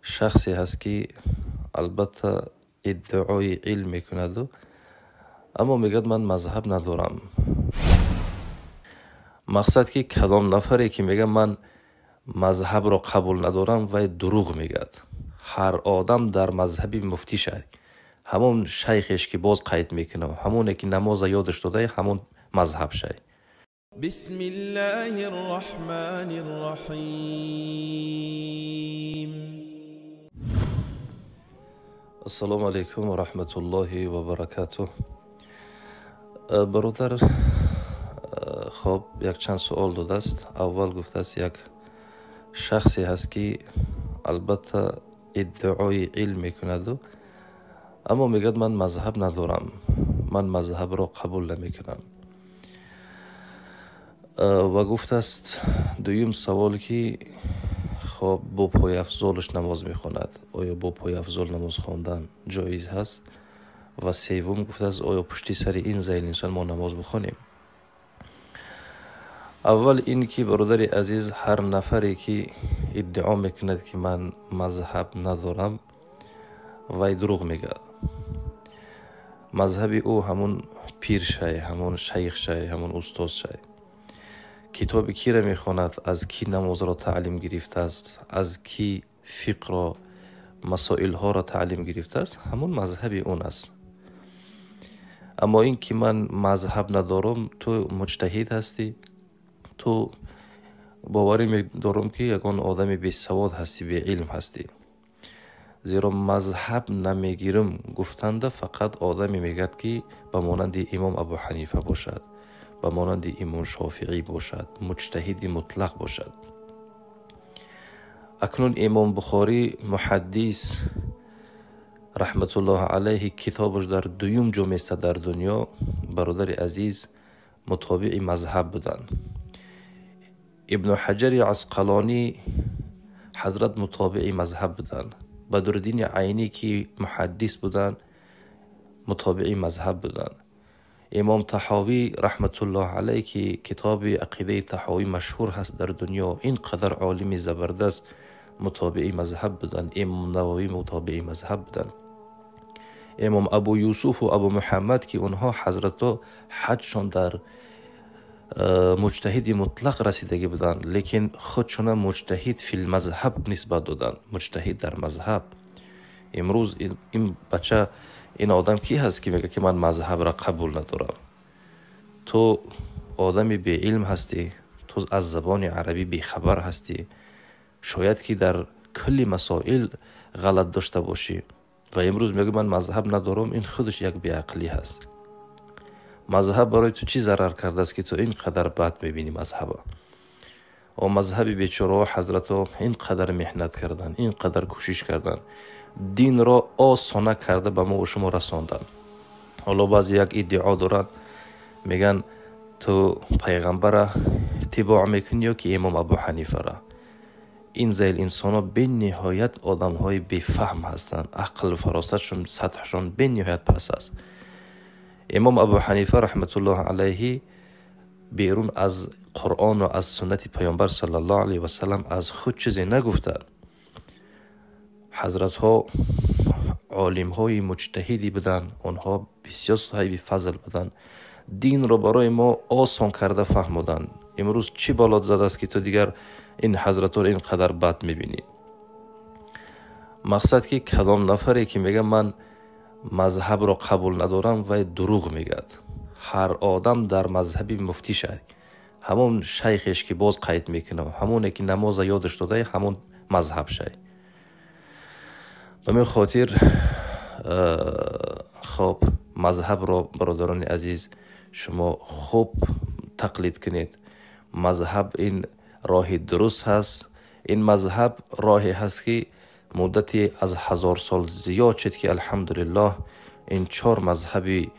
Шахсе ҳаст, ки албатта иддаои илм мекунаду, аммо мегӯяд, ман мазҳаб надорам. Мақсад ки кадом нафаре ки мегӯяд, ман мазҳабро қабул надорам, вай дурӯғ мегӯяд. Ҳар одам дар мазҳаби муфтӣ шай, ҳамон шайхеш ки боз қайд мекунам, ҳамоне ки намоза ёдаш додай, ҳамон мазҳаб шай. Бисмиллаҳир роҳманир роҳим. Ассалому алайкум ва раҳматуллоҳи ва баракатуҳ. Бародар, хоб, якчанд суол додааст. Аввал гуфтааст, як шахсе ҳаст, ки албатта иддаои илм мекунаду, аммо мегӯяд, ман мазҳаб надорам, ман мазҳабро қабул намекунам. Ва гуфтааст, дуюм савол ки хоб, бо пойафзолаш намоз мехонад, оё бо пойафзол намоз хондан ҷоиз ҳаст? Ва севум гуфтааст, оё пушти сари ин зайл инсон мо намоз бихонем? Аввал ин ки, бародари азиз, ҳар нафаре ки иддао мекунад, ки ман мазҳаб надорам, вай дурӯғ мегӯяд. Мазҳаби ӯ ҳамун пир шай, ҳамун шайх шай, ҳамун устоз шай. Китоби киро мехонад, аз кӣ намозро таълим гирифтааст, аз кӣ фиқро, масоилҳоро таълим гирифтааст, ҳамун мазҳаби он аст. Аммо ин ки ман мазҳаб надорам, ту муҷтаҳид ҳастӣ, ту боварӣ медорам, ки ягон одами бесавод ҳастӣ, беилм ҳастӣ. Зеро мазҳаб намегирам гуфтанда фақат одаме мегӯяд, ки ба монанди имом Абу Ҳанифа бошад, ба монанди имом Шофиӣ бошад, муҷтаҳиди мутлақ бошад. Акнун имом Бухорӣ муҳаддис раҳматуллоҳи алайҳи, китобаш дар дуюм ҷо местад дар дунё, бародари азиз, мутобии мазҳаб буданд. Ибну Ҳаҷари Асқалонӣ ҳазрат мутобии мазҳаб буданд. Бадруддини Айнӣ, ки муҳаддис буданд, мутобии мазҳаб буданд. Имом Таҳовӣ раҳматуллоҳ алайҳ, ки китоби Ақидаи Таҳовӣ машҳур ҳаст дар дунё, ин қадар олими забардаст, мутобии мазҳаб буданд. Имом Нававӣ мутобии мазҳаб буданд. Имом Абу Юсуфу Абу Муҳаммад, ки онҳо ҳазрато ҳаҷшон дар муҷтаҳиди мутлақ расидагӣ буданд, лекин худшона муҷтаҳид фил мазҳаб нисбат доданд, муҷтаҳид дар мазҳаб. Имрӯз ин бача, ин одам кӣ ҳаст, ки мегӯяд, ки ман мазҳабро қабул надорам? Ту одами беилм ҳастӣ, ту аз забони арабӣ бехабар ҳастӣ, шояд ки дар кулли масоил ғалат дошта бошӣ ва имрӯз мегӯй, ман мазҳаб надорам. Ин худаш як беақлӣ ҳаст. Мазҳаб барои ту чӣ зарар кардааст, ки ту ин қадар бад мебинӣ мазҳаба? О мазҳаби бечораҳо, ҳазрато ин қадар меҳнат карданд, ин қадар кӯшиш карданд, динро осона карда ба мо шумо расонданд. Ҳоло баъзе як иддао доранд, мегӯянд, ту пайғамбара иттибоъ мекунӣ ё ки имом Абу Ҳанифара? Ин зайл инсонҳо бениҳоят одамҳои бефаҳм ҳастанд, ақлу фаросатшон, сатҳшон бениҳоят паст аст. Имом Абу Ҳанифа раҳматуллоҳи алайҳи берун аз Қуръону аз суннати Паёмбар саллаллоҳу алайҳи васаллам аз худ чизе нагуфтанд. Ҳазратҳо олимҳои муҷтаҳидӣ буданд, онҳо бисёр соҳиби фазл буданд, динро барои мо осон карда фаҳмоданд. Имрӯз чӣ балот задааст, ки ту дигар ин ҳазратҳоро ин қадар бад мебинӣ? Мақсад ки кадом нафаре ки мегӯяд, ман мазҳабро қабул надорам, вай дурӯғ мегӯяд. Ҳар одам дар мазҳаби муфтӣ шай, ҳамон шайхеш ки боз қайд мекунам, ҳамоне ки намоза ёдаш додай, ҳамон мазҳаб шай. Ба мин хотир, хоб, мазҳабро, бародарони азиз, шумо хуб тақлид кунед. Мазҳаб ин роҳи дуруст ҳаст. Ин мазҳаб роҳе ҳаст, ки муддати аз 1000 сол зиёд шуд, ки алҳамдулиллоҳ ин чор мазҳаби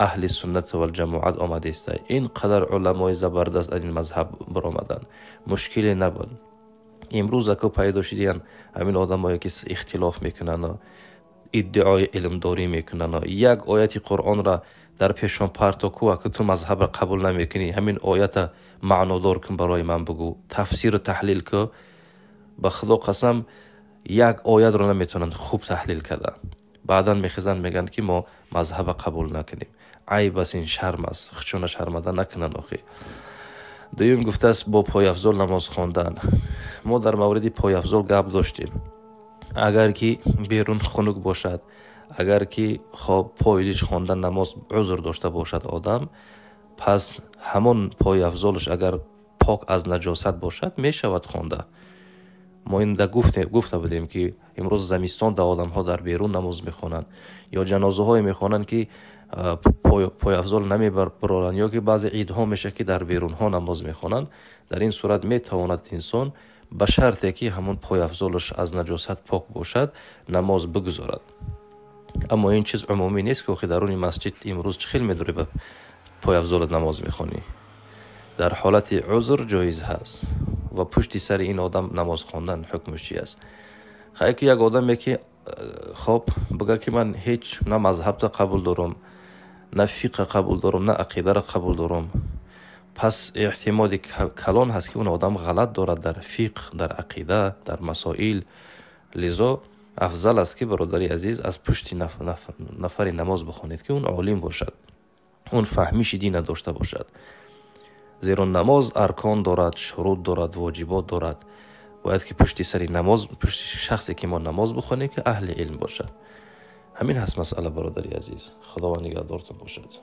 аҳли суннат валҷамоат омадааст. Ин қадар уламои забардаст аз ин мазҳаб баромаданд, мушкиле набуд. Имрӯз ако пайдо шудиян ҳамин одамое, ки ихтилоф мекунанд, иддаои илмдорӣ мекунанд, як ояти Қуръонро дар пешон парто ку, аку ту мазҳабро қабул намекунӣ, ҳамин оята маънодор кун, барои ман бугӯ, тафсиру таҳлил ку. Ба Худо қасам, Як оятро наметавонанд хуб таҳлил карда, баъдан мехезанд, мегӯянд, ки мо мазҳаба қабул накунем. Айб аст ин, шарм аст, худшона шармада накунанд охи. Дуюм, гуфтааст, бо пойафзол намоз хондан. Мо дар мавриди пойафзол гап доштем. Агар ки берун хунук бошад, агар ки хоб пойлич хондан намоз узр дошта бошад одам, пас ҳамон пойафзолаш агар пок аз наҷосат бошад, мешавад хонда. Мо ин гуфта будем, ки имрӯз замистон да одамҳо дар берун намоз мехонанд ё ҷанозаҳое мехонанд, ки пойафзол намебароранд, ё ки баъзе идҳо мешавад, ки дар берунҳо намоз мехонанд. Дар ин сурат метавонад инсон ба шарте ки ҳамон пойафзолаш аз наҷосат пок бошад, намоз бигузорад. Аммо ин чиз умумӣ нест, ки охи даруни масҷид имрӯз чӣ хел медорӣ, ба пойафзолат намоз мехонӣ? Дар ҳолати узр ҷоиз ҳаст. Ва пушти сари ин одам намоз хондан ҳукмаш чи аст? Хай, ки як одаме ки хоб бигӯяд, ки ман ҳеҷ на мазҳабта қабул дорам, на фиқҳа қабул дорам, на ақидаро қабул дорам, пас эҳтимоли калон ҳаст, ки он одам ғалат дорад дар фиқҳ, дар ақида, дар масоил. Лизо афзал аст, ки, бародари азиз, аз пушти нафари намоз бихонед, ки он олим бошад, он фаҳмиши дина дошта бошад, зеро намоз аркон дорад, шурут дорад, воҷибот дорад. Бояд ки пушти сари намоз, пушти шахсе ки мо намоз бихонем, ки аҳли илм бошад. Ҳамин ҳаст масъала, бародари азиз. Худованд нигаҳдортон бошад.